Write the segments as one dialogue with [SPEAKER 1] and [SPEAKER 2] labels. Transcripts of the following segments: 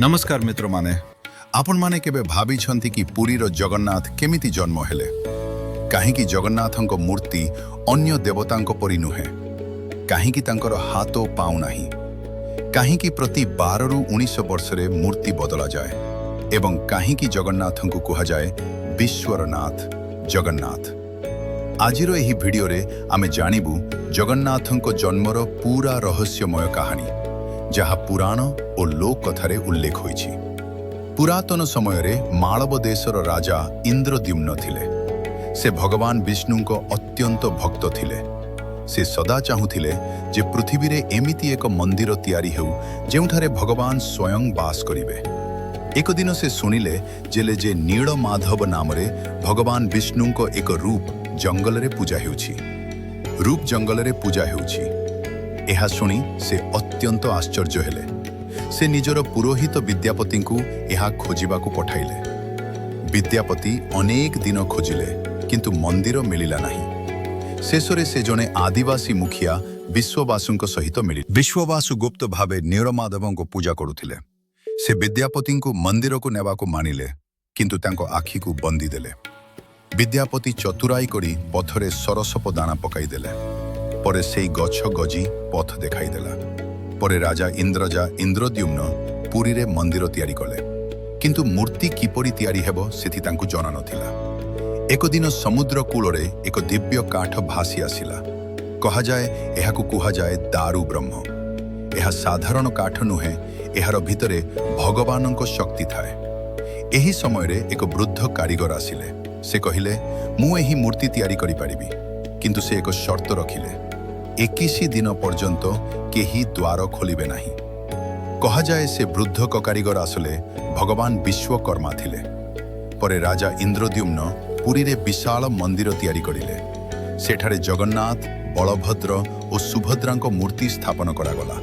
[SPEAKER 1] ନମସ୍କାର ମିତ୍ରମାନେ। ଆପଣମାନେ କେବେ ଭାବିଛନ୍ତି କି ପୁରୀର ଜଗନ୍ନାଥ କେମିତି ଜନ୍ମ ହେଲେ? କାହିଁକି ଜଗନ୍ନାଥଙ୍କ ମୂର୍ତ୍ତି ଅନ୍ୟ ଦେବତାଙ୍କ ପରି ନୁହେଁ? କାହିଁକି ତାଙ୍କର ହାତ ପାଉନାହିଁ? କାହିଁକି ପ୍ରତି 12ରୁ 19 ବର୍ଷରେ ମୂର୍ତ୍ତି ବଦଳାଯାଏ ଏବଂ କାହିଁକି ଜଗନ୍ନାଥଙ୍କୁ କୁହାଯାଏ ବିଶ୍ୱର ନାଥ ଜଗନ୍ନାଥ? ଆଜିର ଏହି ଭିଡ଼ିଓରେ ଆମେ ଜାଣିବୁ ଜଗନ୍ନାଥଙ୍କ ଜନ୍ମର ପୁରା ରହସ୍ୟମୟ କାହାଣୀ, ଯାହା ପୁରାଣ ଓ ଲୋକକଥାରେ ଉଲ୍ଲେଖ ହୋଇଛି। ପୁରାତନ ସମୟରେ ମାଳବ ଦେଶର ରାଜା ଇନ୍ଦ୍ରଦ୍ୟୁମ୍ନ ଥିଲେ। ସେ ଭଗବାନ ବିଷ୍ଣୁଙ୍କ ଅତ୍ୟନ୍ତ ଭକ୍ତ ଥିଲେ। ସେ ସଦା ଚାହୁଁଥିଲେ ଯେ ପୃଥିବୀରେ ଏମିତି ଏକ ମନ୍ଦିର ତିଆରି ହେଉ, ଯେଉଁଠାରେ ଭଗବାନ ସ୍ୱୟଂ ବାସ କରିବେ। ଏକ ଦିନ ସେ ଶୁଣିଲେ ଯେ ନୀଳମାଧବ ନାମରେ ଭଗବାନ ବିଷ୍ଣୁଙ୍କ ଏକ ରୂପ ଜଙ୍ଗଲରେ ପୂଜା ହେଉଛି। ରୂପ ଜଙ୍ଗଲରେ ପୂଜା ହେଉଛି। ଏହା ଶୁଣି ସେ ଅତ୍ୟନ୍ତ ଆଶ୍ଚର୍ଯ୍ୟ ହେଲେ। ସେ ନିଜର ପୁରୋହିତ ବିଦ୍ୟାପତିଙ୍କୁ ଏହା ଖୋଜିବାକୁ ପଠାଇଲେ। ବିଦ୍ୟାପତି ଅନେକ ଦିନ ଖୋଜିଲେ, କିନ୍ତୁ ମନ୍ଦିର ମିଳିଲା ନାହିଁ। ଶେଷରେ ସେ ଜଣେ ଆଦିବାସୀ ମୁଖିଆ ବିଶ୍ୱବାସୁଙ୍କ ସହିତ ମିଳିଲେ। ବିଶ୍ୱବାସୁ ଗୁପ୍ତ ଭାବେ ନୀଳମାଧବଙ୍କୁ ପୂଜା କରୁଥିଲେ। ସେ ବିଦ୍ୟାପତିଙ୍କୁ ମନ୍ଦିରକୁ ନେବାକୁ ମାନିଲେ, କିନ୍ତୁ ତାଙ୍କ ଆଖିକୁ ବନ୍ଦି ଦେଲେ। ବିଦ୍ୟାପତି ଚତୁରାଇ କରି ପଥରେ ସରସପ ଦାନା ପକାଇଦେଲେ। ପରେ ସେଇ ଗଛ ଗଜି ପଥ ଦେଖାଇଦେଲା। ପରେ ରାଜା ଇନ୍ଦ୍ରଦ୍ୟୁମ୍ନ ପୁରୀରେ ମନ୍ଦିର ତିଆରି କଲେ। କିନ୍ତୁ ମୂର୍ତ୍ତି କିପରି ତିଆରି ହେବ, ସେଥି ତାଙ୍କୁ ଜଣା ନଥିଲା। ଏକ ଦିନ ସମୁଦ୍ର କୂଳରେ ଏକ ଦିବ୍ୟ କାଠ ଭାସି ଆସିଲା। କୁହାଯାଏ, ଏହାକୁ କୁହାଯାଏ ଦାରୁ ବ୍ରହ୍ମ। ଏହା ସାଧାରଣ କାଠ ନୁହେଁ। ଏହାର ଭିତରେ ଭଗବାନଙ୍କ ଶକ୍ତି ଥାଏ। ଏହି ସମୟରେ ଏକ ବୃଦ୍ଧ କାରିଗର ଆସିଲେ। ସେ କହିଲେ, "ମୁଁ ଏହି ମୂର୍ତ୍ତି ତିଆରି କରିପାରିବି।" କିନ୍ତୁ ସେ ଏକ ସର୍ତ୍ତ ରଖିଲେ, 21 ଦିନ ପର୍ଯ୍ୟନ୍ତ କେହି ଦ୍ୱାର ଖୋଲିବେ ନାହିଁ। କୁହାଯାଏ, ସେ ବୃଦ୍ଧ କାରିଗର ଆସିଲେ ଭଗବାନ ବିଶ୍ୱକର୍ମା ଥିଲେ। ପରେ ରାଜା ଇନ୍ଦ୍ରଦ୍ୟୁମ୍ନ ପୁରୀରେ ବିଶାଳ ମନ୍ଦିର ତିଆରି କରିଲେ। ସେଠାରେ ଜଗନ୍ନାଥ, ବଳଭଦ୍ର ଓ ସୁଭଦ୍ରାଙ୍କ ମୂର୍ତ୍ତି ସ୍ଥାପନ କରାଗଲା।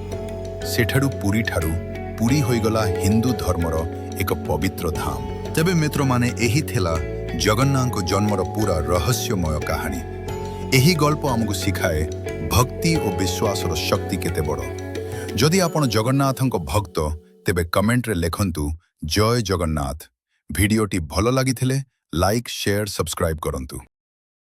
[SPEAKER 1] ସେଠାରୁ ପୁରୀଠାରୁ ପୁରୀ ହୋଇଗଲା ହିନ୍ଦୁ ଧର୍ମର ଏକ ପବିତ୍ର ଧାମ। ତେବେ ମିତ୍ରମାନେ, ଏହି ଥିଲା ଜଗନ୍ନାଥଙ୍କ ଜନ୍ମର ପୁରା ରହସ୍ୟମୟ କାହାଣୀ। ଏହି ଗଳ୍ପ ଆମକୁ ଶିଖାଏ, ଭକ୍ତି ଓ ବିଶ୍ୱାସର ଶକ୍ତି କେତେ ବଡ଼। ଯଦି ଆପଣ ଜଗନ୍ନାଥଙ୍କ ଭକ୍ତ, ତେବେ କମେଣ୍ଟରେ ଲେଖନ୍ତୁ ଜୟ ଜଗନ୍ନାଥ। ଭିଡ଼ିଓଟି ଭଲ ଲାଗିଥିଲେ ଲାଇକ୍, ସେୟାର, ସବସ୍କ୍ରାଇବ୍ କରନ୍ତୁ।